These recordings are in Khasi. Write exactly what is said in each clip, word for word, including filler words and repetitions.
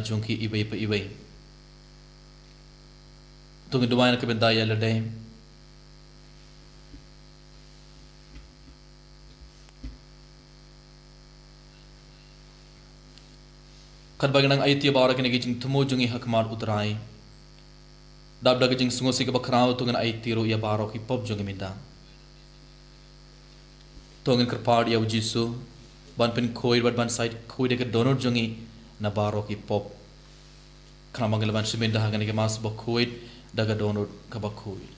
jong ki iwei pa iwei. To ngin duwai na ka bynta ïa lade. Katba ngi nang aiti ïa baroh kine ki jingthmu jong ngi ha khmat U Trai, dap da ka jingsngewsih kaba khraw to ngin aiti ruh ïa baroh ki pop jong ngi mynta. To ngin kyrpad ïa U Jisu ban pynkhuid bad ban sait khuid ïa ka dohnud jong ngi na baroh ki pop. Khnang ba ngin lah ban shim bynta ha kane ka Mass bakhuid da ka dohnud kaba khuid.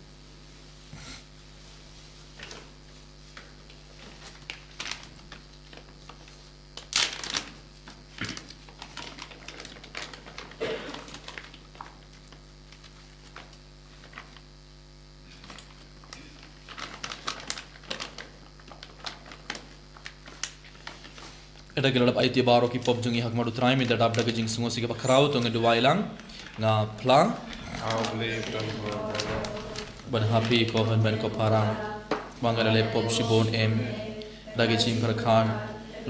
Ynda ngi la dep aiti ïa baroh ki pop jong ngi ha khmat U Trai, mynta dap da ka jingsngewsih kaba khraw to ngin duwai lang. Nga phla. Ban ha phi ko hynmen ko para, ba nga la leh pop shibun em, da ki jingpyrkhat,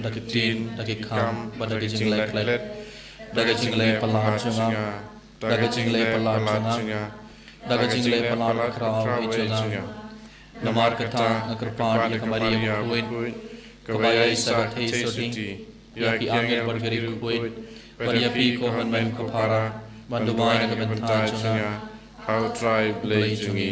da ki ktien, da ki kham, bad da ki jingleh klet, da ki jingleh palat jong nga, da ki jingleh palat jong nga, da ki jingleh palat khraw jong nga. Namar kata nga kyrpad ïa ka Maria bakhuid, kaba ïaisah ka theisotti, ïa ki angel bad ki riewkhuid, bad ïa phi ko hynmen ko para, ban duwai na ka bynta jong nga ha U Trai Blei jong ngi.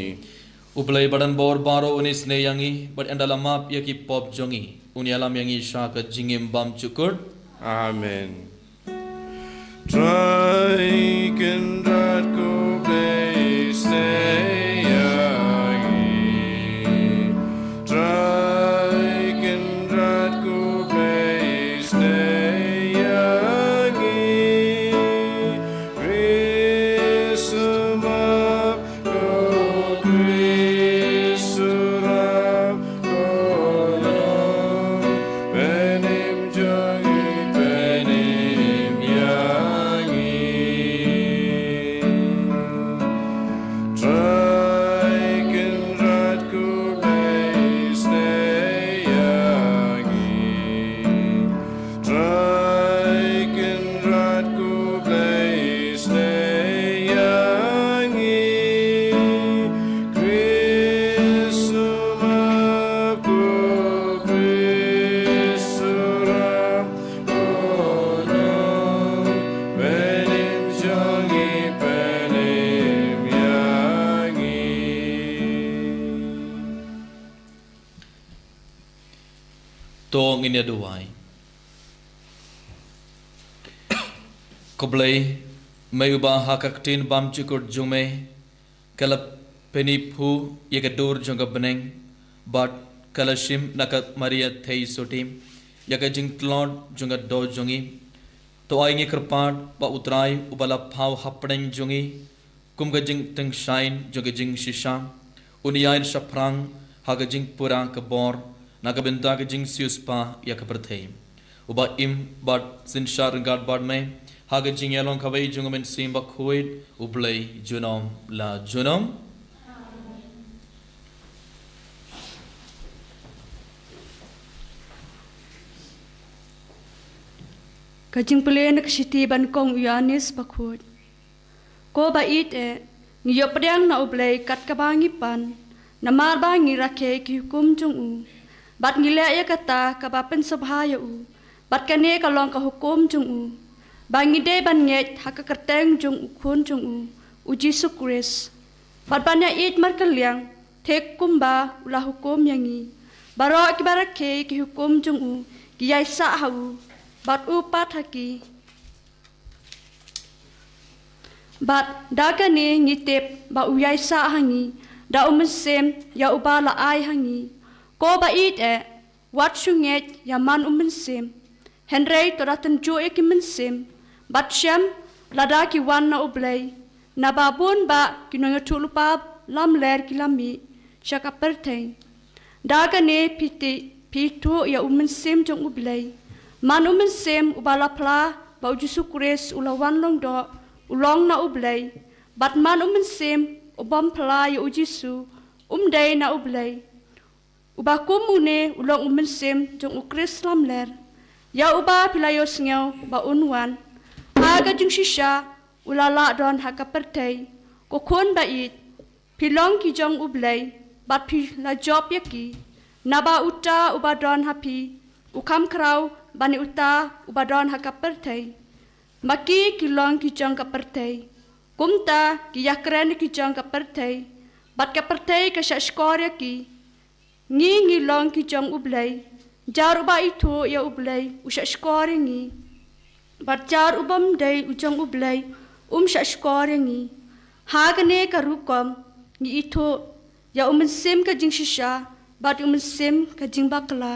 U Blei ba don bor baroh un isynei ïa ngi, bad ynda la map ïa ki pop jong ngi, un ïalam ïa ngi sha ka jingim bymjukut. Amen. Trai Kynrad ko Blei isynei ïa ngi. Trai Kynrad ko Blei isynei ïa ngi. Khrist u map, ko Khrist u ram, ko nong, pynim jong ngi, pynim ïa ngi. Trai Kynrad ko Blei isynei ïa ngi. Trai Kynrad ko Blei isynei ïa ngi. Khrist u map, ko Khrist u ram, ko nong, pynim jong ngi, pynim ïa ngi. To ngin ïa duwai. Ko Blei, me uba ha ka ktien bymjukut jong me ka la pyniphuh ïa ka dur jong ka bneng, bad ka la shim na ka Maria theisotti ïa ka jingtlot jong ka doh jong ngi. To ai ngi kyrpad ba U Trai uba la phaw hapdeng jong ngi kum ka jingtyngshaiñ jong ka jingshisha, un ïaid shaphrang ha ka jingpura ka bor na ka bynta ka jingsiewspah ïa ka pyrthei. Uba im bad synshar ryngkat bad me ha ka jingïalong kawei jong U Mynsiem Bakhuid, U Blei junom la junom. Ka jingpule na ka shithi ba nyngkong u Ïoannis Bakhuid. Ko ba ïeit eh, ngi ïoh pdiang na U Blei kat kaba ngi pan, namar ba ngi rakhe ki hukum jong u, bad ngi leh ïa kata kaba pynsngewbha ïa u, bad kane ka long ka hukum jong u, ba ngi dei ban ngeit ha ka kyrteng jong U Khun jong u, U Jisu Khrist, bad ban ïa ïeit markylliang thik kumba u la hukum ïa ngi. Baroh kiba rakhe ki hukum jong u ki ïaisah ha u, bad u pat ha ki. Bad da kane ngi tip ba u ïaisah ha ngi da U Mynsiem ïa uba la ai ha ngi. Ko ba ïeit eh, wat shu ngeit ïa man U Mynsiem, hynrei to da tynjuh ïa ki mynsiem, bad shem lada ki wan na U Blei, naba bun bah ki nongïathuhlypa lamler ki la mih sha ka pyrthei. Da kane phi tip, phi ithuh ïa U Mynsiem jong U Blei. Man U Mynsiem uba la phla ba U Jisu Khrist u la wan long doh, u long na U Blei. Bad man U Mynsiem u bym phla ïa U Jisu, um dei na U Blei. Uba kum une u long U Mynsiem jong U Khrist lamler, ïa uba phi la ïohsngew ba un wan. Ha ka jingshisha u la lah don ha ka pyrthei. Ko khun ba ïeit, phi long ki jong U Blei, bad phi la jop ïa ki. Naba uta uba don ha phi u kham khraw ban ïa uta uba don ha ka pyrthei. Ma ki ki long ki jong ka pyrthei, kumta ki ïakren ïa ki jong ka pyrthei, bad ka pyrthei ka shahshkor ïa ki. Ngi ngi long ki jong U Blei. Jar uba ithuh ïa U Blei u shahshkor ïa ngi, bad jar u bym dei u jong U Blei um shahshkor ïa ngi. Ha kane ka rukom ngi ithuh ïa u mynsiem ka jingshisha bad u mynsiem ka jingbakla.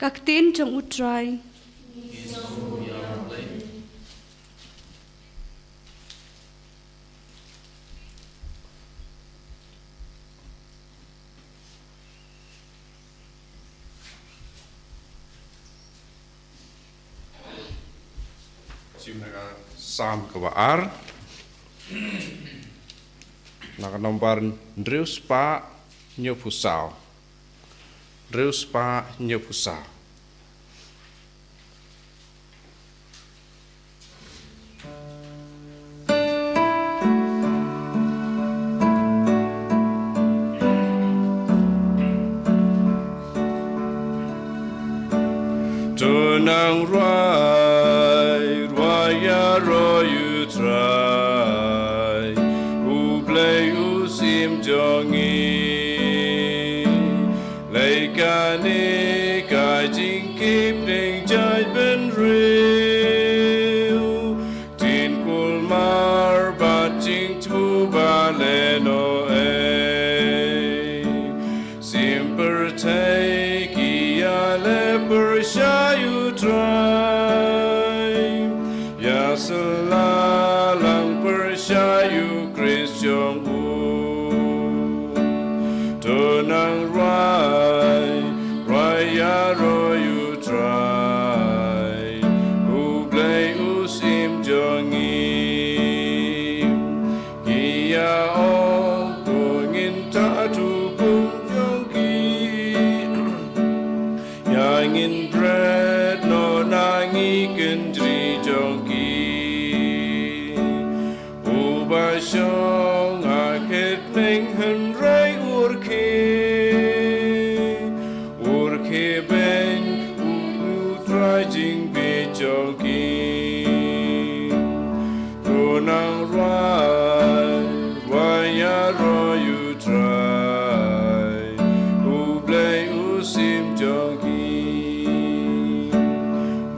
Ka ktien jong U Trai. Shim na ka Salm kaba ar, na ka nombar hynriew spah hynñiew phew saw. Hynriew spah hynñiew phew saw. To nang rwai, rwai ïaroh ïa U Trai, U Blei u sim jong ngi. Lei kane ka jingkip neng jait bynriew, ktien kulmar bad jingthmu ba lehnohei. Sim pyrthei ki ïaleh pyrshah ïa U Trai, ïasylla lang pyrshah ïa U Khrist jong u. To nang rwai, rwai ïaroh ïa U Trai, U Blei u sim jong ngi. Ki ïa-ong, to ngin tah tu kum jong ki, ïa ngin bret noh na ngi kynjri jong ki. Uba shong ha kyrteng hynrei u rkhie, u rkhie beiñ, U Trai jingbieit jong ki. To nang rwai, rwai ïaroh ïa U Trai, U Blei u sim jong ki.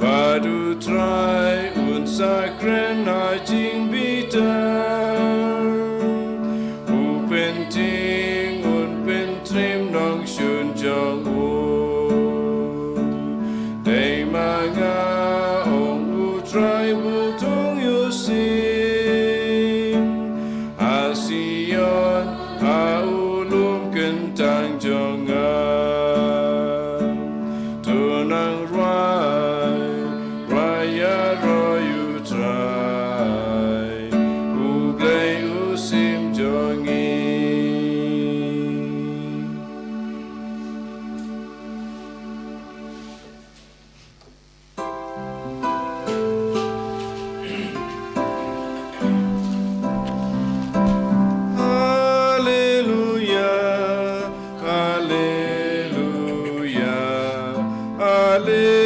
Bad U Trai un sa kren ha jingbitar, u pynthing un pyntriem nongshun jong u. Dei ma nga, ong U Trai, bthung ïa u sim, ha Sion, ha u lum kyntang jong nga. To nang rwai, rwai ïaroh ïa U Trai, U Blei u sim jong ngi. Haleluya, haleluya, haleluya.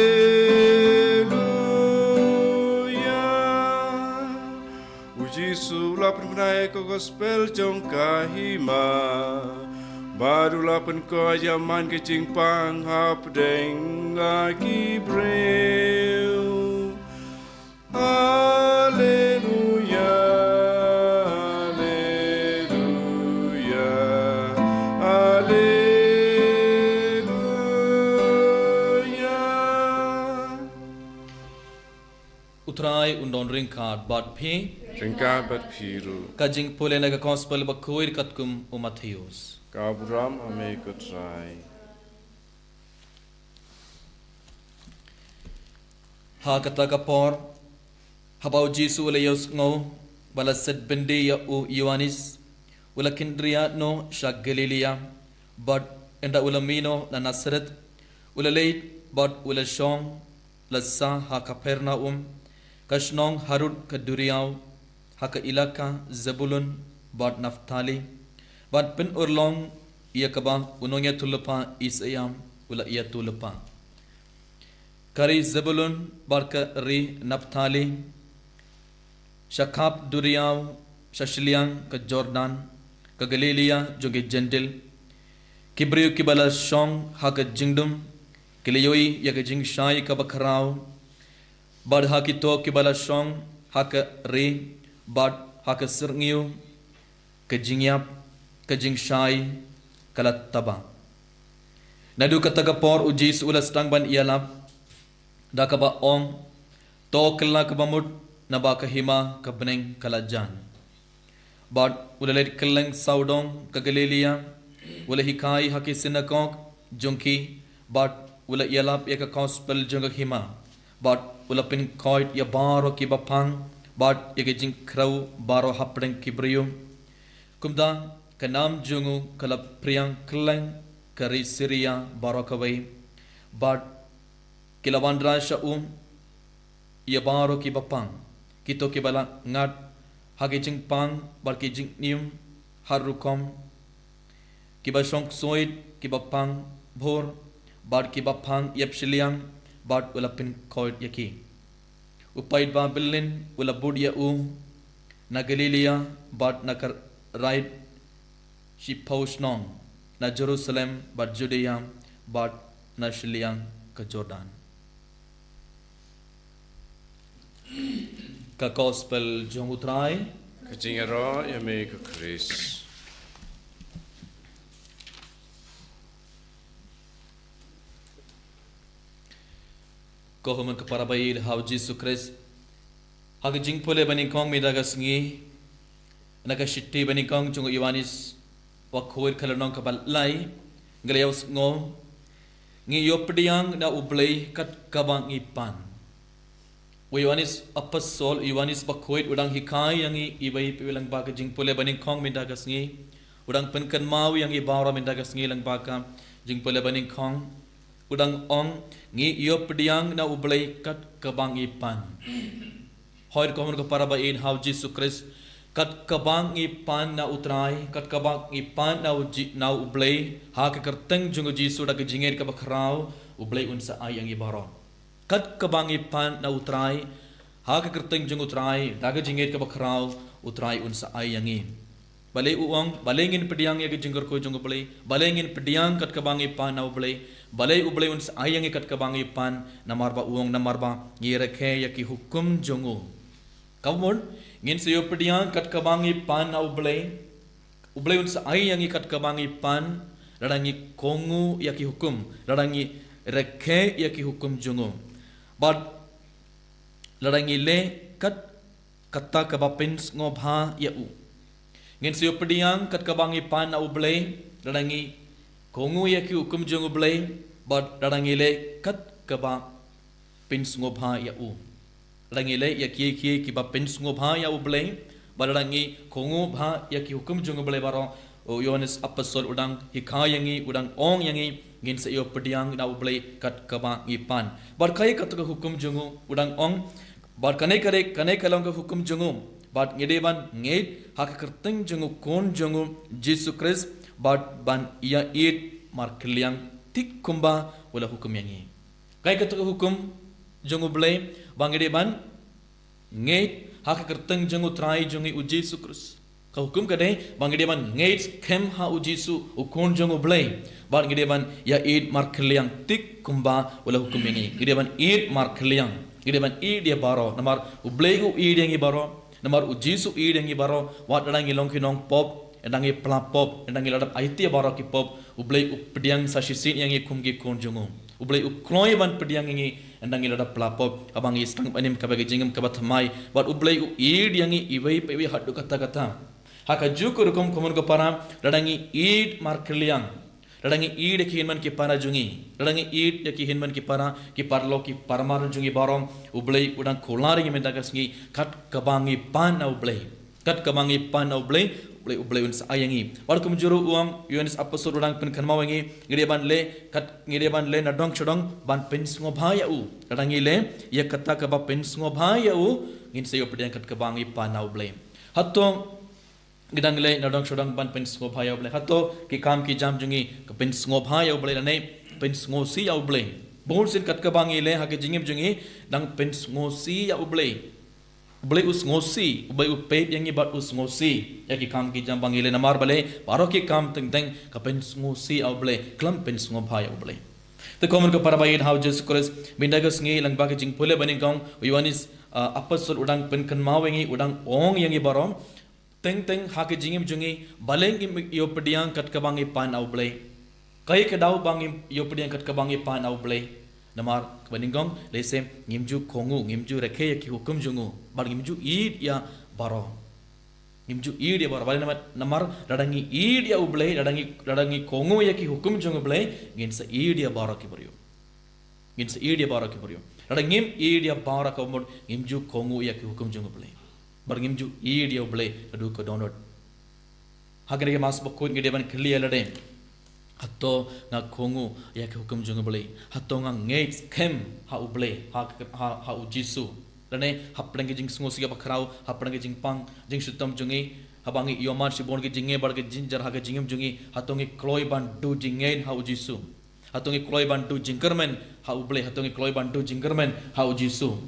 U Jisu u la pynbna ïa ka gospel jong ka hima, bad u la pynkoit ïa man ka jingpang hapdeng la ki briew. Haleluya, haleluya, haleluya. U Trai un don ryngkat bad phi. Ryngkat bad phi ruh. Ka jingpule na ka gospel bakhuid katkum u Mathaios. Ka burom ha me ko Trai. Ha kata ka por, haba u Jisu u la ïohsngew ba la set byndi ïa u Ïoannis, u la kynriah noh sha Galilaia, bad ynda u la mih noh na Nasaret, u la leit bad u la shong la sah ha Kapernaum, Ka shnong harud ka duriaw, ha ka ilaka Zebulun bad Naphtali, bad pynurlong ïa kaba u nongïathuhlypa Isaïah u la ïathuhlypa. Ka ri Zebulun bad ka ri Naphtali, sha khap duriaw, sha shiliang ka Jordan, ka Galilia jong ki Jentil, ki briew kiba la shong ha ka jingdum ki la ïohi ïa ka jingshai kaba khraw, bad ha kito kiba la shong ha ka ri bad ha ka syrngiew, ka jingïap, ka jingshai ka la taba. Naduh kata ka por u Jisu u la sdang ban ïalap da kaba ong, "To kylla kaba mut, naba ka hima ka bneng ka la jan." Bad u la leit kylleng sawdong ka Galilia, u la hikai ha ki synagog jong ki, bad u la ïalap ïa ka gospel jong ka hima, bad u la pynkhoit ïa baroh kiba pang, bad ïa ka jingkhrew baroh hapdeng ki briew. Kumta ka nam jong u ka la phriang kylleng ka ri Syria baroh kawei, bad ki la wanrah sha u ïa baroh kiba pang, kito kiba la ngat ha ki jingpang bad ki jingim har rukom, kiba shong ksuid, kiba pang bhur, bad kiba pang ïap shiliang, bad u la pynkhoit ïa ki. U paidbah byllien u la bud ïa u na Galilia bad na ka raid shiphew shnong, na Jerusalem bad Judea bad na shiliang ka Jordan. Ka gospel jong u Trai. Ka jingïaroh ïa me ko Khrist. Ko hynmen ko para ba ïeit ha u Jisu Khrist, ha ka jingpule banyngkong mynta ka sngi, na ka shithi banyngkong jong u Ïoannis bakhuid ka lynnong kaba lai, ngi la ïohsngew, ngi ïoh pdiang na U Blei kat kaba ngi pan. U Ïoannis apostol, u Ïoannis bakhuid u dang hikai ïa ngi iwei pa iwei lyngba ka jingpule banyngkong mynta ka sngi. U dang pynkynmaw ïa ngi baroh mynta ka sngi lyngba ka jingpule banyngkong. U dang ong, ngi ïoh pdiang na U Blei kat kaba ngi pan. Hooid ko hynmen ko para ba ïeit ha u Jisu Khrist, kat kaba ngi pan na u Trai, kat kaba ngi pan na u Ji-, na U Blei, ha ka kyrteng jong u Jisu da ka jingngeit kaba khraw, U Blei un sa ai ïa ngi baroh. Kat kaba ngi pan na u Trai, ha ka kyrteng jong u Trai, da ka jingngeit kaba khraw, u Trai un sa ai ïa ngi. Balei u ong, balei ngin pdiang ïa ka jingkyrkhu jong u Blei, balei ngin pdiang kat kaba ngi pan na u Blei, balei u Blei un sa ai ïa ngi kat kaba ngi pan, namar ba u ong, namar ba ngi rakhe ïa ki hukum jong u. Kaba mut, ngin sa ïoh pdiang kat kaba ngi pan na u Blei, u Blei un sa ai ïa ngi kat kaba ngi pan, lada ngi kohnguh ïa ki hukum, lada ngi rakhe ïa ki hukum jong u. Bad lada ngi leh kat kata kaba pynsngewbha ïa u. Ngin sa ïoh pdiang kat kaba ngi pan na u Blei, lada ngi kohnguh ïa ki hukum jong u Blei, bad lada ngi leh kat kaba pynsngewbha ïa u. Lada ngi leh ïa kiei kiei kiba pynsngewbha ïa u Blei, bad lada ngi kohnguh bha ïa ki hukum jong u Blei baroh, u Ïoannis apostol u dang hikai ïa ngi, u dang ong ïa ngi, ngin sa ïoh pdiang na u Blei kat kaba ngi pan. Bad kaei kata ka hukum jong u, u dang ong, bad kane ka dei, kane ka long ka hukum jong u, bad ngi dei ban ngeit ha ka kyrteng jong u Khun jong u Jisu Khrist, bad ban ïa ïeit markylliang tik kumba u la hukum ïa ngi. Kaei kata ka hukum jong u Blei, ba ngi dei ban ngeit ha ka kyrteng jong u Trai jong ngi u Jisu Khrist. Ka hukum ka dei, ba ngi dei ban ngeit skhem ha u Jisu, u Khun jong u Blei. Bad ngi dei ban ïa ïeit markylliang tik kumba u la hukum ïa ngi. Ngi dei ban ïeit markylliang. Ngi dei ban ïeit ïa baroh. Namar u Blei u ïeit ïa ngi baroh. Namar u Jisu u ïeit ïa ngi baroh. Wat lada ngi long ki nongpop, ynda ngi pla pop, ynda ngi la dep aiti ïa baroh ki pop, u Blei u pdiang sa shisien ïa ngi kum ki khun jong u. U Blei u kloi ban pdiang ïa ngi ynda ngi la dep pla pop, haba ngi sdang ban im kaba ka jingim kaba thymmai, bad u Blei u ïeit ïa ngi iwei pa iwei haduh katta katta. Ha kajuh ka rukom ko hynmen ko para, lada ngi ïeit markylliang, lada ngi ïeit ïa ki hynmen ki para jong ngi, lada ngi ïeit ïa ki hynmen ki para, ki paralok ki parmar jong ngi baroh, u Blei u dang kular ïa ngi mynta ka sngi, kat kaba ngi pan na u Blei. Kat kaba ngi pan na u Blei, Blei, u Blei un sa ai ïa ngi. Bad kumjuh ruh u ong, Ïoannis Apostol u dang pynkynmaw ïa ngi, ngi dei ban leh, kat, ngi dei ban leh na dong sha dong, ban pynsngewbha ïa u. Lada ngi leh ïa kata kaba pynsngewbha ïa u, ngin sa ïoh pdiang kat kaba ngi pan na u Blei. Hato ngi dang leh na dong sha dong ban pynsngewbha ïa u Blei? Hato ki kam ki jam jong ngi ka pynsngewbha ïa u Blei lane pynsngewsih ïa u Blei? Bunsien kat kaba ngi leh ha ka jingim jong ngi dang pynsngewsih ïa u Blei. U Blei u sngewsih, u Blei u peit ïa ngi bad u sngewsih ïa ki kam ki jam ba ngi leh. Namar balei? Baroh ki kam teng teng ka pynsngewsih ïa u Blei, khlem pynsngewbha ïa u Blei. Te kumno ka para baieit ha u Jisu Khrist, mynta ka sngi lyngba ka jingpule ba nyngkong u Ïoannis, ah, Apostol u dang pynkynmaw ïa ngi, u dang ong ïa ngi baroh, teng teng ha ka jingim jong ngi, balei ngim ïoh pdiang kat kaba ngi pan na u Blei? Kaei ka daw ba ngim ïoh pdiang kat kaba ngi pan na u Blei? Namar kaba nyngkong, lehse ngim ju kohnguh, ngim ju rakhe ïa ki hukum jong u, bad ngim ju ïeit ïa baroh. Ngim ju ïeit ïa baroh. Balei? Namar, namar lada ngi ïeit ïa u Blei, lada ngi, lada ngi kohnguh ïa ki hukum jong u Blei, ngin sa ïeit ïa baroh ki briew. Ngin sa ïeit ïa baroh ki briew. Lada ngim ïeit ïa baroh kaba mut, ngim ju kohnguh ïa ki hukum jong u Blei. Bad ngim ju ïeit ïa u Blei naduh ka dohnud. Ha kane ka Mass bakhuid ngi dei ban kylli ïa lade, hato nga kohnguh ïa ki hukum jong u Blei? Hato nga ngeit skhem ha u Blei, ha, ha, ha u Jisu? Lane hapdeng ka jingsngewsih kaba khraw, hapdeng ka jingpang jingshitom jong ngi, haba ngi ïoh man shibun ki jingngeit bad ka jingjynjar ha ka jingim jong ngi, hato ngi kloi ban duh jingngeit ha u Jisu? Hato ngi kloi ban duh jingkyrmen ha u Blei? Hato ngi kloi ban duh jingkyrmen ha u Jisu?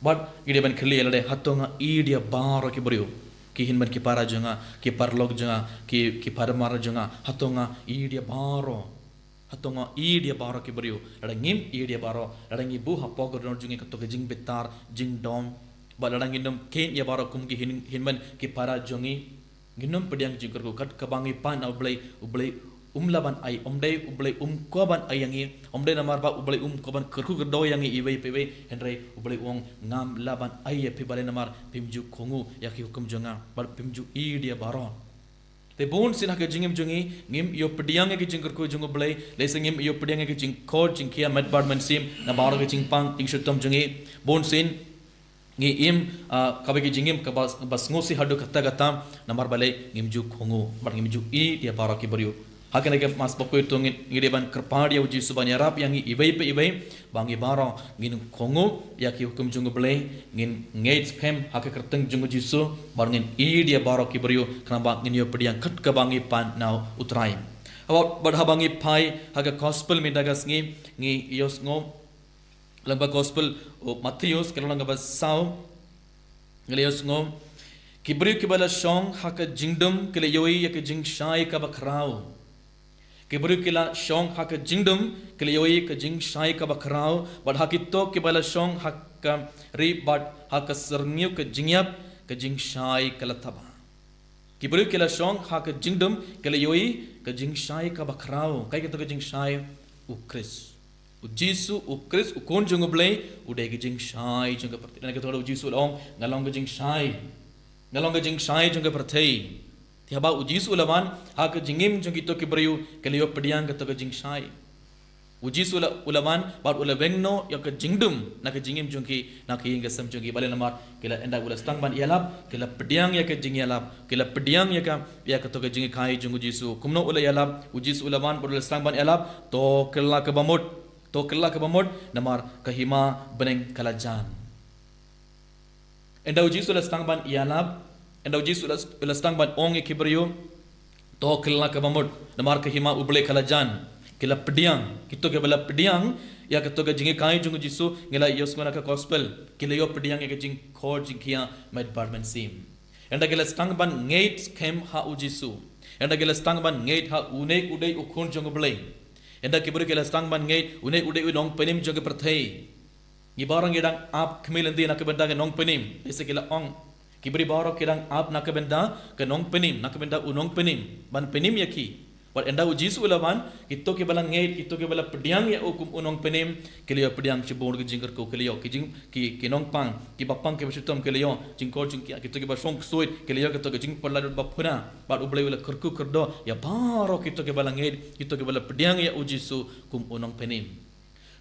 Bad ngi dei ban kylli ïa lade, hato nga ïeit ïa baroh ki briew, ki hynmen ki para jong nga, ki paralok jong nga, ki, ki para mar jong nga? Hato nga ïeit ïa baroh? Hato nga ïeit ïa baroh ki briew? Lada ngim ïeit ïa baroh, lada ngi buh hapoh ka dohnud jong ngi kato ka jingbitar, jingdom, bad lada ngim kheiñ ïa baroh kum ki hyn-, hynmen ki para jong ngi, ngin ym pdiang jingkyrkhu. Kat kaba ngi pan na u Blei, u Blei um lah ban ai. Ym dei u Blei um kwah ban ai ïa ngi, ym dei namar ba u Blei um kwah ban kyrkhu kyrdoh ïa ngi iwei pa iwei, hynrei u Blei u ong, ngam lah ban ai ïa phi. Balei? Namar phim ju kohnguh ïa ki hukum jong nga, bad phim ju ïeit ïa baroh. Te bunsien ha ka jingim jong ngi, ngim ïoh pdiang ïa ki jingkyrkhu jong u Blei, lehse ngim ïoh pdiang ïa ki jingkhot jingkhia met bad mynsiem na baroh ki jingpang jingshitom jong ngi. Bunsien ngi im, ah, kaba ki jingim kaba, ba sngewsih haduh katta katta, namar balei? Ngim ju kohnguh bad ngim ju ïeit ïa baroh ki briew. Ha kane ka Mass bakhuid to ngi, ngi dei ban kyrpad ïa u Jisu ban ïarap ïa ngi iwei pa iwei, ba ngi baroh ngin kohnguh ïa ki hukum jong u Blei, ngin ngeit skhem ha ka kyrteng jong u Jisu, bad ngin ïeit ïa baroh ki briew, khnang ba ngin ïoh pdiang kat kaba ngi pan na u Trai. Haba, bad haba ngi phai ha ka Gospel mynta ka sngi, ngi ïohsngew lyngba Gospel u Mathaios, ka lynnong kaba saw, ngi la ïohsngew, ki briew kiba la shong ha ka jingdum ki la ïohi ïa ka jingshai kaba khraw. Ki briew ki la shong ha ka jingdum ki la ïohi ka jingshai kaba khraw, bad ha kito kiba la shong ha ka ri bad ha ka syrngiew ka jingïap, ka jingshai ka la thaba. Ki briew ki la shong ha ka jingdum ki la ïohi ka jingshai kaba khraw. Kaei kato ka jingshai? U Khrist. U Jisu, u Khrist, u Khun jong u Blei, u dei ka jingshai jong ka pyrthei. Dei na kato ka daw u Jisu u la ong, nga long ka jingshai. Nga long ka jingshai jong ka pyrthei. Te haba u Jisu u la wan ha ka jingim jong kito ki briew, ki la ïoh pdiang kato ka jingshai. U Jisu u la, u la wan bad u la weng noh ïa ka jingdum na ka jingim jong ki, na ka ïing ka sem jong ki. Balei? Namar ki la, ynda u la sdang ban ïalap, ki la pdiang ïa ka jingïalap, ki la pdiang ïa ka, ïa kato ka jinghikai jong u Jisu. Kumno u la ïalap? U Jisu u la wan bad u la sdang ban ïalap, to kylla kaba mut, to kylla kaba mut, namar ka hima bneng ka la jan. Ynda u Jisu u la sdang ban ïalap, ynda u Jisu u la, u la sdang ban ong ïa ki briew, to kylla kaba mut, namar ka hima u Blei ka la jan. Ki la pdiang, kito kiba la pdiang ïa kato ka jinghikai jong u Jisu, ngi la ïohsngew na ka Gospel, ki la ïoh pdiang ïa ka jingkhot jingkhia met bad mynsiem. Ynda ki la sdang ban ngeit skhem ha u Jisu, ynda ki la sdang ban ngeit ha une u dei u Khun jong u Blei, ynda ki briew ki la sdang ban ngeit une u dei u nongpynim jong ka pyrthei. Ngi baroh ngi dang ap khmih lynti na ka bynta ka nongpynim. Lehse ki la ong, ki briew baroh ki dang ap na ka bynta ka nongpynim, na ka bynta u nongpynim, ban pynim ïa ki. Bad ynda u Jisu u la wan, kito kiba la ngeit, kito kiba la pdiang ïa u kum u nongpynim, ki la ïoh pdiang shibun ki jingkyrkhu, ki la ïoh ki jing, ki, ki nongpang, kiba pang kiba shitom ki la ïoh jingkhot jingkhia, kito kiba shong ksuid ki la ïoh kato ka jingpyllait bad ba pura. Bad u Blei u la kyrkhu kyrdoh ïa baroh kito kiba la ngeit, kito kiba la pdiang ïa u Jisu kum u nongpynim.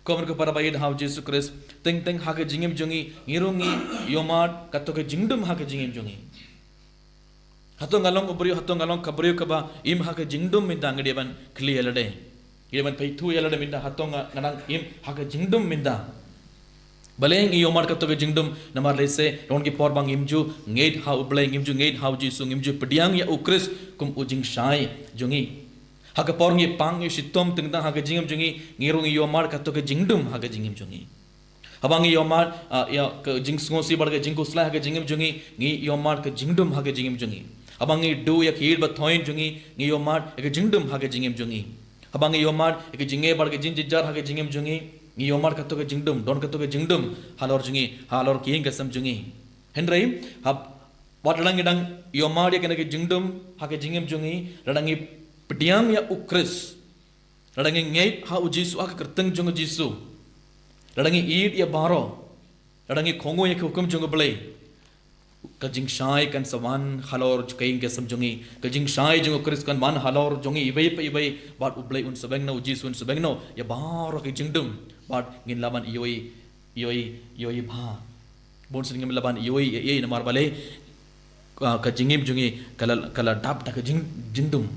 Ko myn ko para baieit ha u Jisu Khrist, teng teng ha ka jingim jong ngi, ngi ruh ngi ïohmad kato ka jingdum ha ka jingim jong ngi. Hato nga long u briew, hato nga long ka briew kaba im ha ka jingdum mynta? Nga dei ban kylli ïa lade. Nga dei ban pyrthuh ïa lade mynta, hato nga, nga dang im ha ka jingdum mynta? Balei ngi ïohmad kato ka jingdum? Namar lehse don ki por ba ngim ju ngeit ha U Blei, ngim ju ngeit ha U Jisu, ngim ju pdiang ïa U Khrist kum u jingshai jong ngi. Ha ka por ngi pang, ngi shitom tyngtang ha ka jingim jong ngi, ngi ruh ngi ïohmad kato ka jingdum ha ka jingim jong ngi. Haba ngi ïohmad, ah, ïa ka jingsngewsih bad ka jingkhuslai ha ka jingim jong ngi, ngi ïohmad ka jingdum ha ka jingim jong ngi. Haba ngi duh ïa ki ïit ba thoiñ jong ngi, ngi ïohmad ïa ka jingdum ha ka jingim jong ngi. Haba ngi ïohmad ïa ka jingeh bad ka jingjynjar ha ka jingim jong ngi, ngi ïohmad kato ka jingdum, don kato ka jingdum halor jong ngi, halor ka ïing ka sem jong ngi. Hynrei haba lada ngi dang ïohmad ïa kane ka jingdum ha ka jingim jong ngi, lada ngi pdiang ïa U Khrist, lada ngi ngeit ha U Jisu, ha ka kyrteng jong U Jisu, lada ngi ïeit ïa baroh, lada ngi kohnguh ïa ka hukum jong U Blei, ka jingshai kan sa wan halor ka ïing ka sem jong ngi. Ka jingshai jong U Khrist kan wan halor jong ngi iwei pa iwei, bad U Blei un sa beng noh, U Jisu un sa beng noh ïa baroh ka jingdum, bad ngin lah ban ïohi, ïohi, ïohi bha. Bun sien ngim lah ban ïohi ïa, ïa, namar balei? Ka, ka jingim jong ngi ka la, ka la dap da ka jing, jingdum.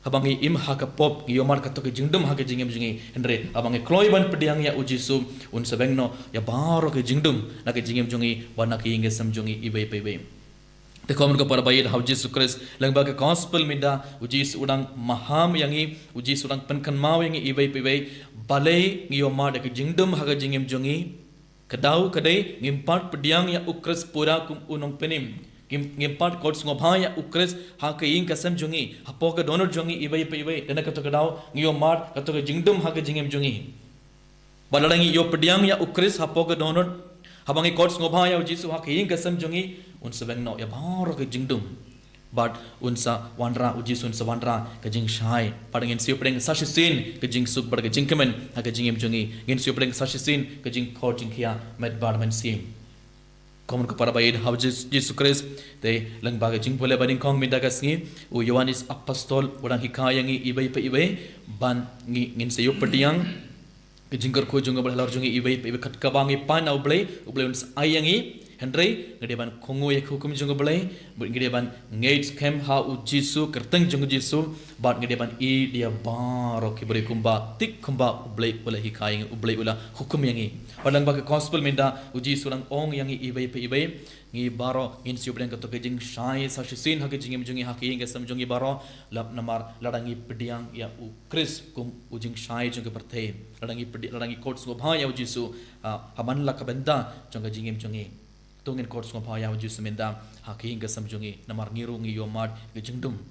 Haba ngi im ha ka pop, ngi ïohmad kato ka jingdum ha ka jingim jong ngi. Hynrei haba ngi kloi ban pdiang ïa U Jisu, un sa beng noh ïa baroh ka jingdum na ka jingim jong ngi bad na ka ïing ka sem jong ngi iwei pa iwei. Te kumno ka para baieit ha U Jisu Khrist, lyngba ka gospel mynta, U Jisu u dang maham ïa ngi, U Jisu u dang pynkynmaw ïa ngi iwei pa iwei balei ngi ïohmad ïa ka jingdum ha ka jingim jong ngi. Ka daw ka dei, ngim pat pdiang ïa U Khrist pura kum u nongpynim. Ngim, ngim pat khot sngewbha ïa U Khrist ha ka ïing ka sem jong ngi, hapoh ka dohnud jong ngi iwei pa iwei. Te na kato ka daw ngi ïohmad kato ka jingdum ha ka jingim jong ngi. Bad lada ngi ïoh pdiang ïa U Khrist hapoh ka dohnud, haba ngi khot sngewbha ïa U Jisu ha ka ïing ka sem jong ngi, un sa beng noh ïa baroh ka jingdum. Bad un sa wanrah, U Jisu un sa wanrah ka jingshai. Bad ngin sa ïoh pdiang sa shisien ka jingsuk bad ka jingkmen ha ka jingim jong ngi. Ngin sa ïoh pdiang sa shisien ka jingkhot jingkhia met bad mynsiem. Kumno ka para baieit ha U Jis-, Jisu Khrist, te lyngba ka jingpule ba nyngkong mynta ka sngi, u Ïoannis Apostol u dang hikai ïa ngi iwei pa iwei, ban ngi, ngin sa ïoh pdiang ka jingkyrkhu jong U Blei halor jong ngi iwei pa iwei. Kat kaba ngi pan na U Blei, U Blei un sa ai ïa ngi. Hynrei ngi dei ban kohnguh ïa ka hukum jong U Blei, ngi dei ban ngeit skhem ha U Jisu, kyrteng jong U Jisu, bad ngi dei ban ïeit ïa baroh ki briew kumba, tik kumba U Blei u la hikai ïa ngi, U Blei u la hukum ïa ngi. Bad lyngba ka gospel mynta, U Jisu u dang ong ïa ngi iwei pa iwei, ngi baroh ngin sa ïoh pdiang kato ka jingshai sa shisien ha ka jingim jong ngi, ha ka ïing ka sem jong ngi baroh, lap namar lada ngi pdiang ïa U Khrist kum u jingshai jong ka pyrthei. Lada ngi pdi-, lada ngi khot sngewbha ïa U Jisu, ah, ha man la ka bynta jong ka jingim jong ngi. To ngin khot sngewbha ïa U Jisu mynta ha ka ïing ka sem jong ngi, namar ngi ruh ngi ïohmad ka jingdum.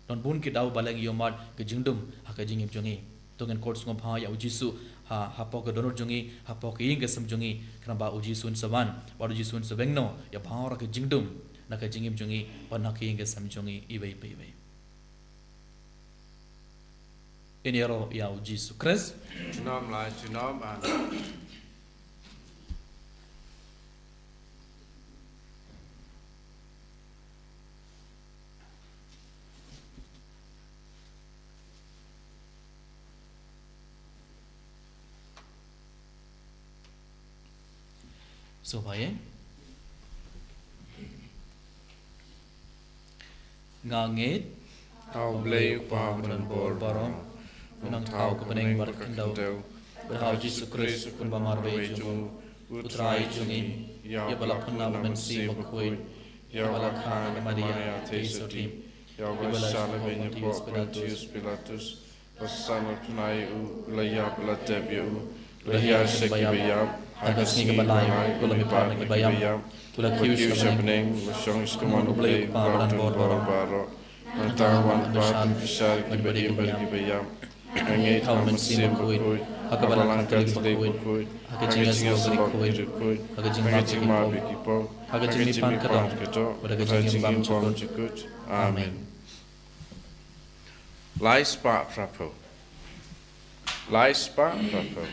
Don bun ki daw balei ngi ïohmad ka jingdum ha ka jingim jong ngi. To ngin khot sngewbha ïa U Jisu ha, hapoh ka dohnud jong ngi, hapoh ka ïing ka sem jong ngi, khnang ba U Jisu un sa wan, bad U Jisu un sa beng noh ïa baroh ka jingdum na ka jingim jong ngi bad na ka ïing ka sem jong ngi iwei pa iwei. Ngin ïaroh ïa U Jisu Khrist. Junom la junom, amen. Sngewbha ïa. Nga ngeit ha U Blei U Kpa badonbor baroh, U Nongthaw ka bneng bad ka khyndew, bad ha U Jisu Khrist, U Khun ba marwei jong U, U Trai jong ngi, ïa uba la pynlong da U Mynsiem Bakhuid, ïa uba la kha da ka Maria Theisotti, ïa uba la shah lehbeiñ hapoh Pontius Pilatus, la sah, la pynïap ïa u, la ïap, la tep ïa u, la hiar sha ki baïap, ha ka sngi kaba lai u la mihpat na ki baïap, u la kiew sha bneng, u la shong sha ka mon U Blei U Kpa badonbor baroh. Nangta un wan ban pynbishar ïa ki ba im bad ki ba ïap. Nga ngeit ha U Mynsiem Bakhuid, ha ka balang ka Katholik bakhuid, ha ka jingïasyllok bakhuid, ha ka jingmap ïa ki pop, ha ka jingmihpat ka doh, bad ha ka jingim bymjukut. Amen. Lai spah phra phew. Lai spah phra phew.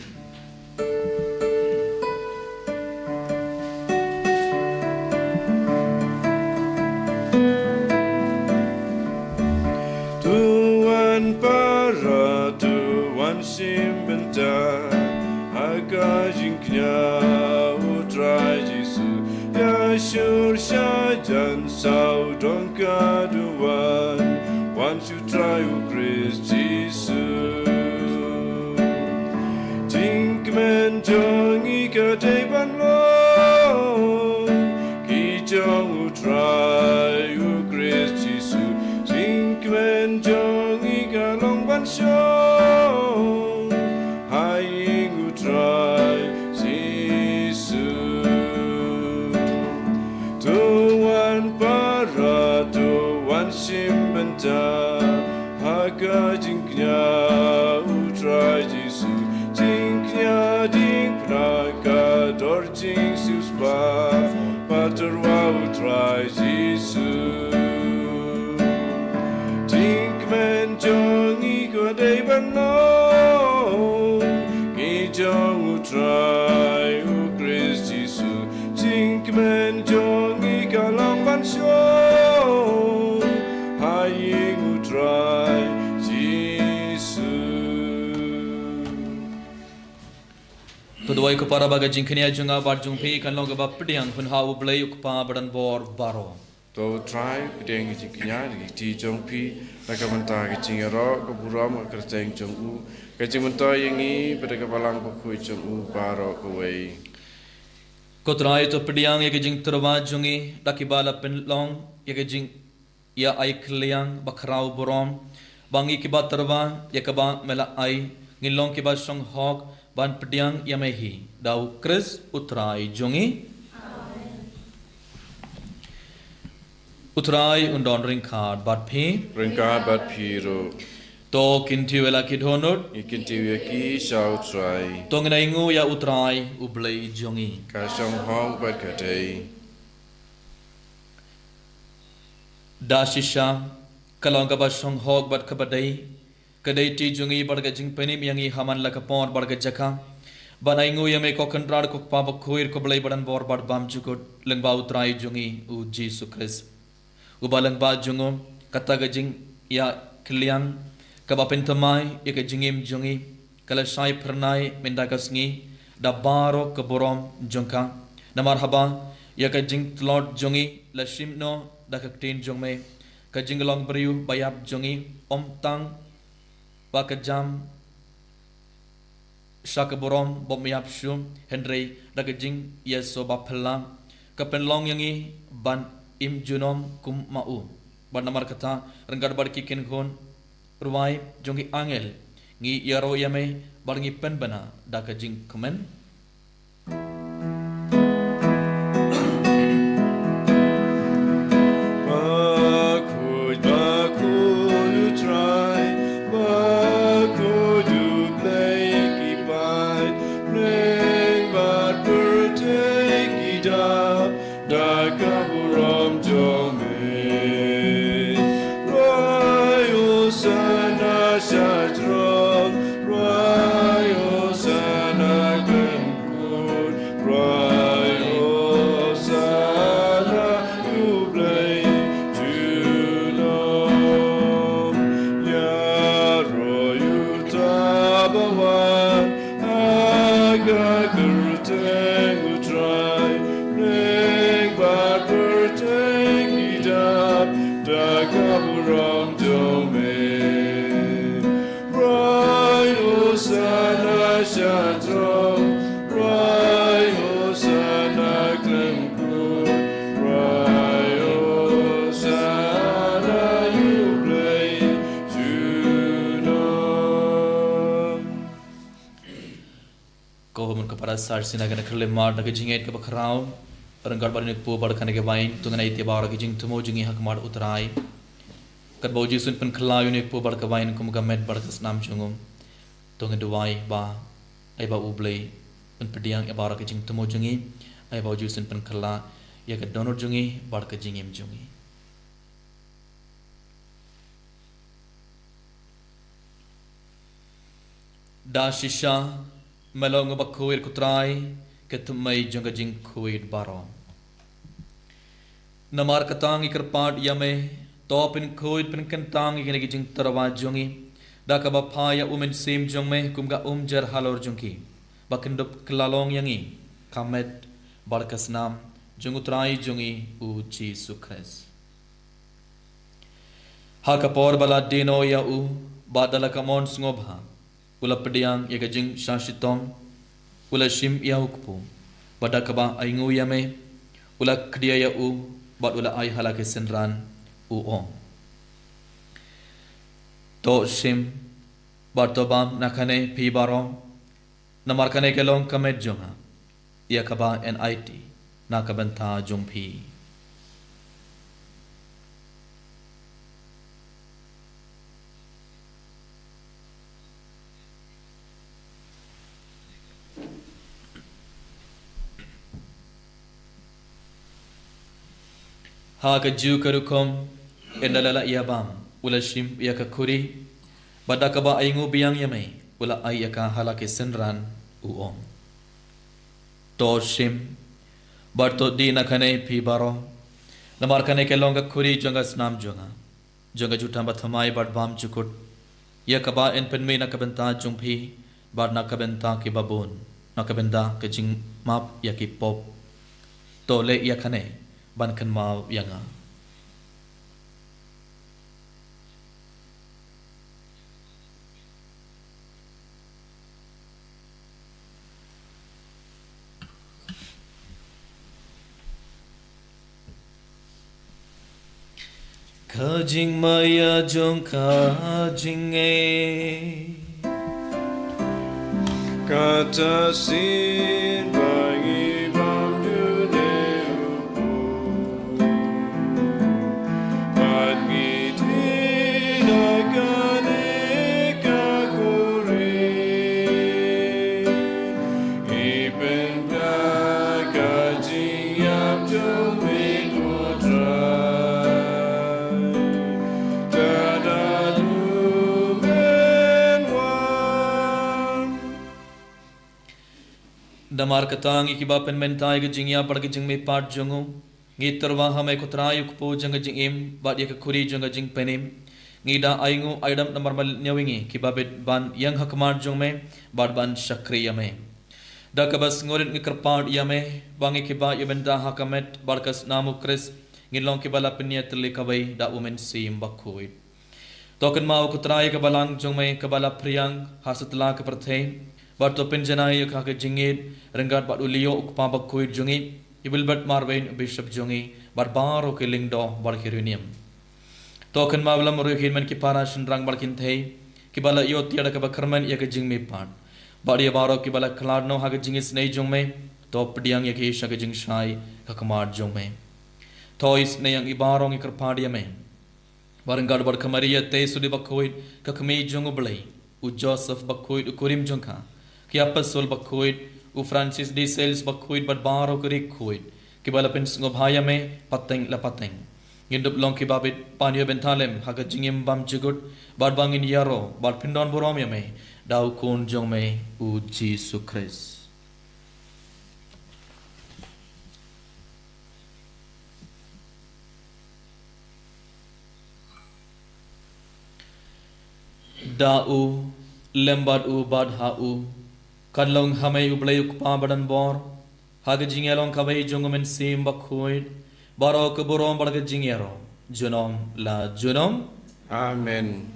To wan para, to wan shim bynta ha ka jingkñia U Trai Jisu, ïa shur Shajan saw dong ka duwan, wan shu Trai u Khrist Jisu. Jingkmen jong ngi ka dei ban long ki jong u Trai u Khrist Jisu. Jingkmen jong ngi ka long ban shong ha ïing u Trai Jisu. To wan para, to wan shim bynta ha ka jingkñia u Trai Jisu. Jingkñia jingpynah ka dor jingsiewspah, patyrwa u Trai Jisu. Jingkmen jong ngi ka dei ban long ki jong u Trai u Khrist Jisu. Jingkmen jong ngi ka long ban shong ha ïing u Trai Jisu. To duwai ko para ba ka jingkñia jong nga bad jong phi kan long kaba pdiang pynha u Blei u Kpa badonbor baroh. To Trai, pdiang ka jingkñia na ki kti jong phi na ka bynta ka jingïaroh ka burom ka kyrteng jong u, ka jingmyntoi ïa ngi bad ka Balang Bakhuid jong u baroh kawei. Ko Trai, to pdiang ïa ka jingtyrwa jong ngi da kiba la pynlong ïa ka jing ïa ai kylliang ba khraw burom, ba ngi kiba tyrwa ïa kaba me la ai ngin long kiba shong hok ban pdiang ïa me hi, da u Khrist u Trai jong ngi. U Trai un don ryngkat bad phi. Ryngkat bad phi ruh. To kyntiew ïa la ki dohnud. Ngi kyntiew ïa ki sha u Trai. To ngin ainguh ïa u Trai u Blei jong ngi. Ka shong hok bad ka dei. Da shisha ka long kaba shong hok bad kaba dei, ka dei ti jong ngi bad ka jingpynim ïa ngi ha man la ka por bad ka jaka ban ainguh ïa me ko Kynrad ko Kpa Bakhuid ko Blei badonbor bad bymjukut, lyngba u Trai jong ngi u Jisu Khrist. Uba lyngba jong u kata ka jingïakylliang kaba pynthymmai ïa ka jingim jong ngi ka la shai phyrnai mynta ka sngi da baroh ka burom jong ka. Namar haba ïa ka jingtlot jong ngi la shim noh da ka ktien jong me, ka jinglong briew ba ïap jong ngi ym tang ba ka jam sha ka burom bymïap shuh, hynrei da ka jingïasoh ba phylla ka pynlong ïa ngi ban im junom kum ma u. Bad namar kata, ryngkat bad ki kynhun rwai jong ki angel ngi ïaroh ïa me bad ngi pynbna da ka jingkmen. Bakhuid, bakhuid u Trai, bakhuid u Blei ki paid, bneng bad pyrthei ki dap da ka burom jong me. Rwai Hosana sha throne, rwai Hosana khlem kut, rwai Hosana ïa u Blei junom. Ïaroh ïa uta ba wan ha ka kyrteng u Trai, bneng bad pyrthei ki dap da ka burom jong me. Rwai Hosana sha throne, rwai Hosana khlem kut, rwai Hosana ïa u Blei junom. Ko hynmen ko para, sa shisien ha kane ka khyllipmat na ka jingngeit kaba khraw, ryngkat bad une u kpu bad kane ka waiñ, to ngin ai ïa baroh ki jingthmu jong ngi ha khmat u Trai. Katba u Jisu un pynkylla ïa une u kpu bad ka waiñ kum ka met bad ka snam jong u, to ngin duwai ba ai ba u Blei un pdiang ïa baroh ki jingthmu jong ngi, ai ba u Jisu un pynkylla ïa ka dohnud jong ngi bad ka jingim jong ngi. Da shisha me long uba khuid ko Trai, ka thymmei jong ka jingkhuid baroh. Namar kata ngi kyrpad ïa me, to pynkhuid pynkyntang ïa kine ki jingtyrwa jong ngi da kaba phah ïa u Mynsiem jong me kum ka umjer halor jong ki, ba kin dup kylla long ïa ngi ka met bad ka snam jong U Trai jong ngi U Jisu Khrist. Ha ka por ba la die noh ïa u, bad da la ka mon sngewbha, u la pdiang ïa ka jingshah shitom, u la shim ïa u kpu, bad da kaba ainguh ïa me, u la khdia ïa u, bad u la ai ha la ki synran, u ong: To shim, bad to bam na kane phi baroh, namar kane ka long ka met jong nga, ïa kaba yn aiti na ka bynta jong phi. Ha kajuh ka rukom, ynda la lah ïa bam, u la shim ïa ka khuri, bad da kaba ainguh biang ïa me, u la ai ïa ka ha la ki synran, u ong: To shim, bad to die na kane phi baroh, namar kane ka long ka khuri jong ka snam jong nga, jong ka jutang bathymmai bad bymjukut, ïa kaba yn pynmih na ka bynta jong phi, bad na ka bynta ki babun, na ka bynta ka jingmap ïa ki pop. To leh ïa kane ban kynmaw ïa nga. Ka jingmaïa jong ka jingngeit. Kata shisien ba ngi bam dune u Blei, bad ngi die na kane ka khuri, ngi pynbna ka jingïap jong me, ko Trai, tad haduh men wan. Namar kata, ngi kiba pynmynta ïa ka jingïap bad ka jingmihpat jong u, ngi tyrwa ha me, ko Trai, u kpu jong ka jingim, bad ïa ka khuri jong ka jingpynim. Ngi da ainguh aidam namar ba leit ñiew ïa ngi kiba bit ban ïeng ha khmat jong me, bad ban shakri ïa me. Da kaba sngewrit ngi kyrpad ïa me, ba ngi kiba ïoh bynta ha ka met bad ka snam u Khrist, ngin long kiba la pynïatylli kawei da u Mynsiem Bakhuid. To kynmaw, ko Trai, ka balang jong me kaba la phriang ha satlak ka pyrthei, bad to pynjanai ïa ka ha ka jingïeit ryngkat bad u Leo u kpa bakhuid jong ngi, i Wilbert Marwein u bishop jong ngi, bad baroh ki lyngdoh bad ki riewniam. To kynmaw, ïalam ruh ïa ki hynmen ki para, shynrang bad kynthei, kiba la ïoh tiar da kaba kyrmen ïa ka jingmihpat, bad ïa baroh kiba la khlad noh ha ka jingisynei jong me, to pdiang ïa ki sha ka jingshai ha khmat jong me. To isynei ïa ngi baroh, ngi kyrpad ïa me, ba ryngkat bad ka Maria Theisotti bakhuid, ka kmie jong u Blei, u Joseph bakhuid u kurim jong ka, ki apostol bakhuid, u Francis de Sales bakhuid, bad baroh ki riewkhuid kiba la pynsngewbha ïa me pateng la pateng, ngin dup long kiba bit ban ïoh bynta lem ha ka jingim bymjukut, bad ba ngin ïaroh bad pyndonburom ïa me da u Khun jong me, u Jisu Khrist. Da u, lem bad u, bad ha u, kan long ha me u Blei u Kpa badonbor, ha ka jingïalong kawei jong u Mynsiem Bakhuid, baroh ka burom bad ka jingïaroh junom la junom. Amen.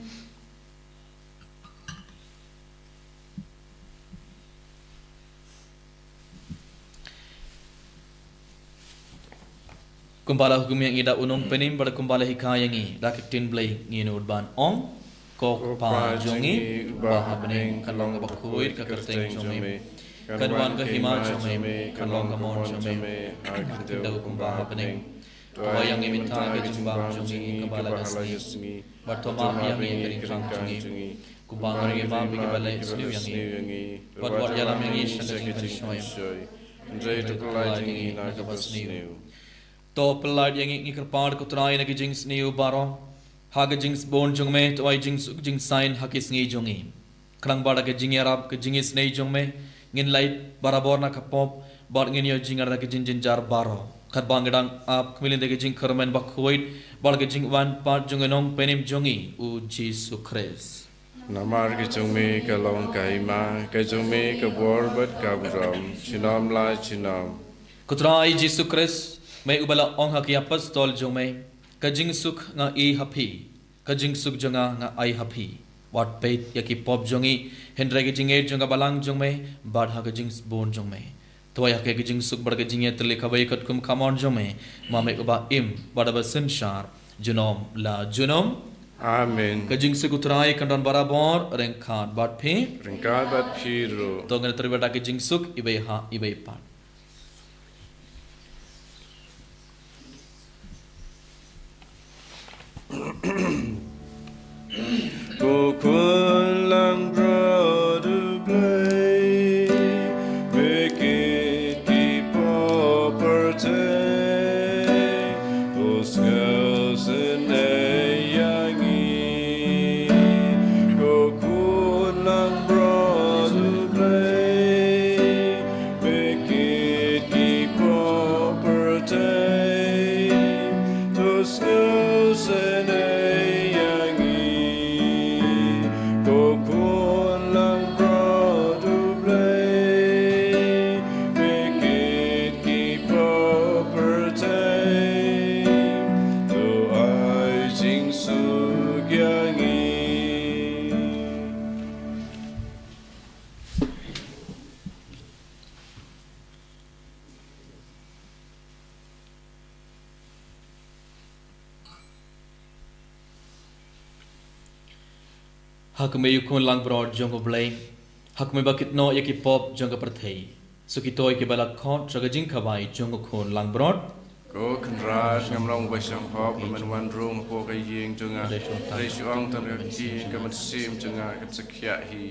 Kumba la hukum ïa ngi da u Nongpynim, bad kumba la hikai ïa ngi da ka ktien Blei, ngin nud ban ong: Ko Kpa jong ngi uba ha bneng, kan long bakhuid ka kyrteng jong me. Kan wan ka hima jong me, kan long ka mon jong me ha ka khyndew kumba ha bneng. To ai ïa ngi mynta ka jingbam jong ngi kaba la ka sngi. Bad to map ïa ngi ka ryngkang jong ngi, kumba ngi ruh ngi map ïa kiba leh sniew ïa ngi. Bad wat ïalam ïa ngi sha ka jingpynshoi, hynrei to pynlait ïa ngi na kaba sniew. To pynlait ïa ngi, ngi kyrpad ko Trai, na ki jingsniew baroh. Ha ka jingsbun jong me to ai jingsuk jingsaiñ ha ki sngi jong ngi. Khnang ba da ka jingïarap, ka jingisynei jong me, ngin lait barabor na ka pop, bad ngin ïoh jingïarap da ka jingjynjar baroh, katba ngi dang ap khmih lynti ka jingkyrmen bakhuid bad ka jingwan pat jong u Nongpynim jong ngi, u Jisu Khrist. Namar ka jong me ka long ka hima, ka jong me ka bor bad ka burom, junom la junom. Ko Trai Jisu Khrist, me uba la ong ha ki apostol jong me, ka jingsuk nga ai ha phi, ka jingsuk jong nga nga ai ha phi. Wat peit ïa ki pop jong ngi, hynrei ka jingïeit jong ka balang jong me, bad ha ka jingsbun jong me. To ai ha ka jingsuk bad ka jingïeit tylli kawei katkum ka mon jong me, ma me uba im bad uba synshar junom la junom. Amen. Ka jingsuk U Trai kan don barabor ryngkat bad phi. Ryngkat bad phi ruh. To ngin ïatrei bad ka jingsuk iwei ha iwei pat. Ko khun langbrot U Blei, me kit ki pop pyrthei, to sngewsynei ïa ngi. Ko khun langbrot U Blei, me kit ki pop pyrthei, to sngewsynei ïa ngi. Ko khun langbrot U Blei, me kit ki pop pyrthei, to ai jingsuk ïa ngi. Ha ka mei U Khun langbrot jong U Blei, ha ka mei ba kit noh ïa ki pop jong ka pyrthei, sngewthuh ïa ki ba la khot sha ka jingkhawai jong U Khun langbrot. Ko Kynrad, ngam long ba shong hok, ba men wan rung hapoh ka ïing jong nga. Hynrei shu ong tang ka ktien, ka mynsiem jong nga kan sa khiah hi.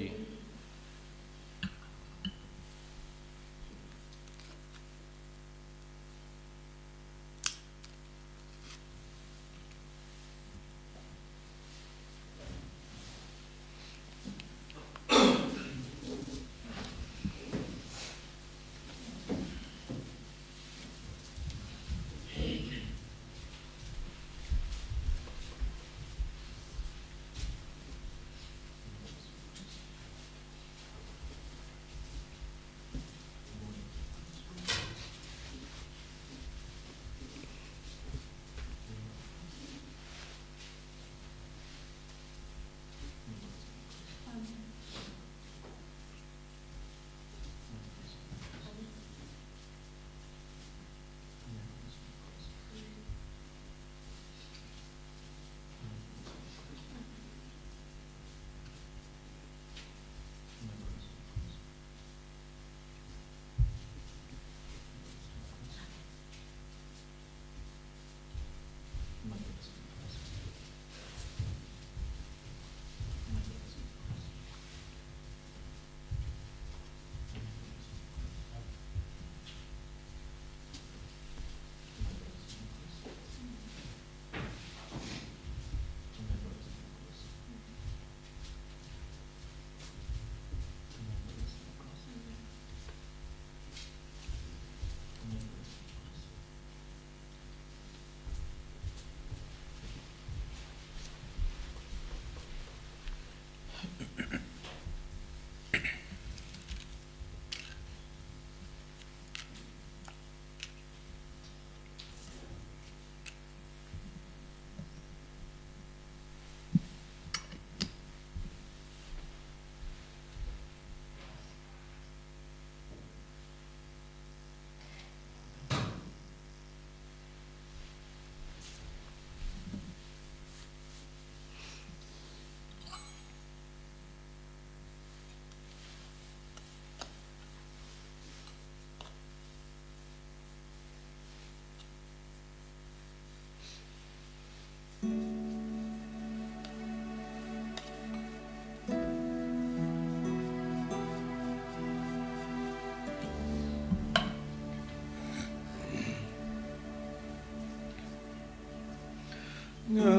Nga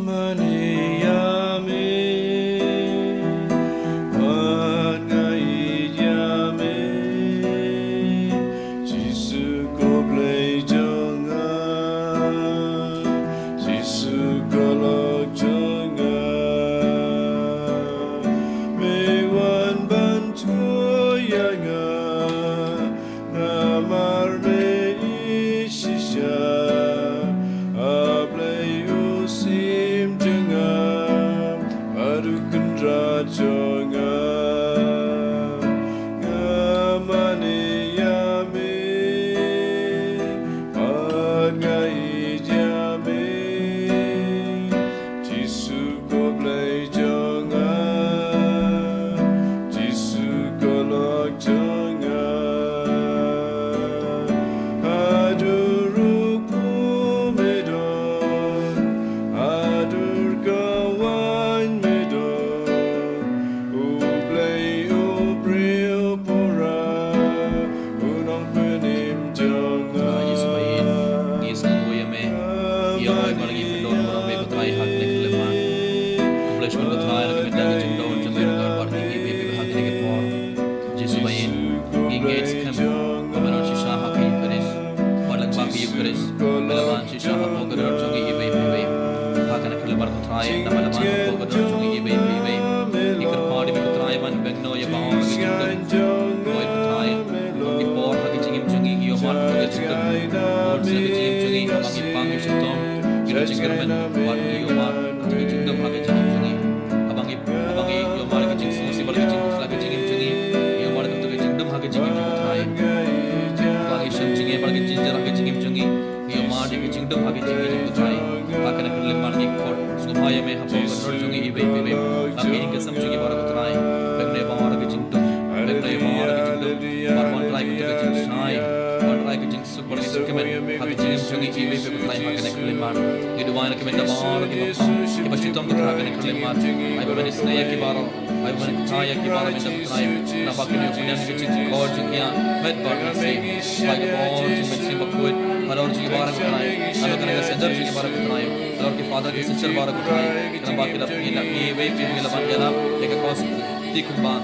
mane ïa me, wat nga ïeit ïa me. Jisu ko Blei jong nga, Jisu ko lok jong nga. Me wan ban tyrwa ïa nga, namar me Ngi ngeit skhem ba men wan shisha ha ka Ïukharist, bad lyngba ka Ïukharist men wan shisha hapoh ka dohnud jong ngi iwei pa iwei. Ha kane ka khyllipmat ko Trai, ynda men wan hapoh ka dohnud jong ngi iwei pa iwei, ngi kyrpad ïa me ko Trai ban bynñiaw ïa baroh ki jingdum. Ko Trai, kum ki por ha ka jingim jong ngi, ngi ïohmad ka jingdum. Bun sien ka jingim jong ngi, haba ngi pang ngi shitom, ngi don jingkyrmen, bad ngi ïohmad ka jingdum ha ka jingim jong ngi. Haba ngi, haba ngi ïohmad ka jingsngewsih bad ka jingkhuslai ka jingim jong ngi, ngi ïohmad ka jingdum ha ka jingim jong ngi, Trai. Haba ngi shem jingeh bad ka jingjynjar ha ka jingim jong ngi, ngi ïohmad ka jingdum ha ka jingim jong ngi, Trai. Ha kane ka khyllipmat ngi khot sngewbha ïa me hapoh ka dohnud jong ngi iwei pa iwei. Ba ngi ïeng ka sem jong ngi baroh, Trai. Bynñiaw baroh ka jingdum, bynñiaw baroh ka jingdum. Bad wan Trai ka jingshai, wan Trai ka jing suk bad ka jingkmen ha ka jingim jong ngi iwei pa iwei, Trai, ha kane ka khyllipmat. Ngi duwai na ka bynta baroh kiba pang, kiba shitom, Trai, ha kane ka khyllipmat. Ai ba men isynei ïa ki baroh, ai ba men kynthai ïa ki baroh mynta, Trai. Naba kin ïoh pynïaid ka jingkor jong ki ha met bad mynsiem. Ai ka bor jong Mynsiem Bakhuid halor jong ki baroh, Trai. Halor ka nongbah sender jong ki baroh, Trai. Halor ki father ki sister baroh, Trai. Naba ki la pynïaid ngi iwei pa iwei, ngi la ban ïalap ïa ka kos ti kumba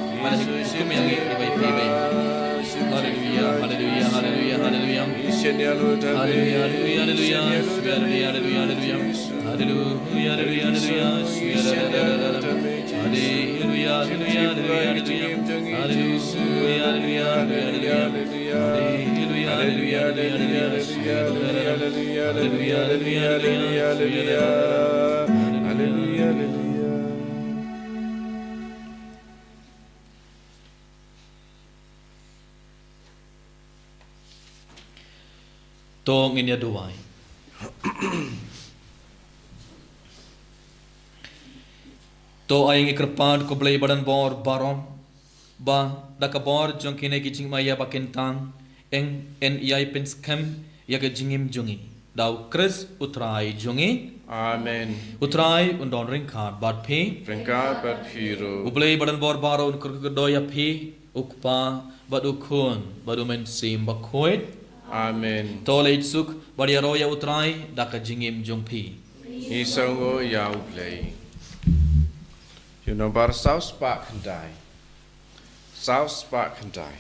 Haleluya, haleluya, haleluya, haleluya, haleluya. Haleluya, haleluya, haleluya, haleluya. Haleluya, haleluya, haleluya, haleluya. Haleluya, haleluya, haleluya, haleluya. Haleluya, haleluya, haleluya, haleluya. Haleluya, haleluya, haleluya, haleluya. Haleluya, haleluya, haleluya, haleluya. Haleluya, haleluya, haleluya, haleluya. Haleluya, haleluya. To ngin ïa duwai. To ai ngi kyrpad ko Blei ba don bor baroh, ba da ka bor jong kine ki jingmaïa ba kin tang, yn, yn ïai pynskhem ïa ka jingim jong ngi. Da U Khrist U Trai jong ngi. Amen. U Trai un don ryngkat bad phi. Ryngkat bad phi ruh. U Blei ba don bor baroh un kyrkhu kyrdoh ïa phi, U Kpa, bad U Khun, bad U Mynsiem Bakhuid. Amen. To leit suk bad ïaroh ïa U Trai da ka jingim jong phi. Ngi sngewnguh ïa U Blei. Hymn number saw spah khyndai. Saw spah khyndai.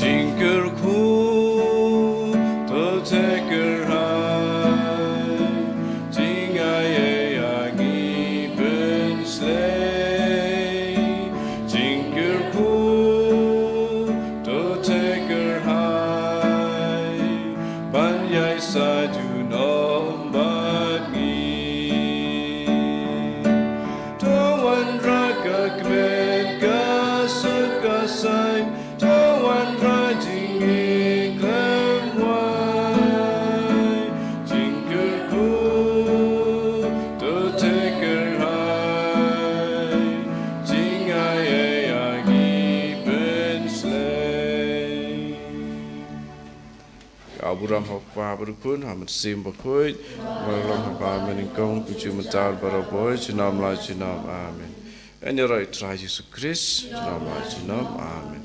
Jingkyrkhu to te kyrhai, jingai ei a ngi pynslei. Jingkyrkhu to te kyrhai, ban ïai sa junom bad ngi. To wanrah ka kmen ka suk ka saiñ, to wanrah jingïeit khlem wai. Jingkyrkhu to te kyrhai, jingai ei a ngi pynslei. Ka burom ha U Kpa bad U Khun, ha U Mynsiem Bakhuid, bad long ha ba mynnyngkong, kumjuh mynta bad barabor, junom la junom. Amen. Ngin ïaroh ïa U Trai Jisu Khrist, junom la junom. Amen.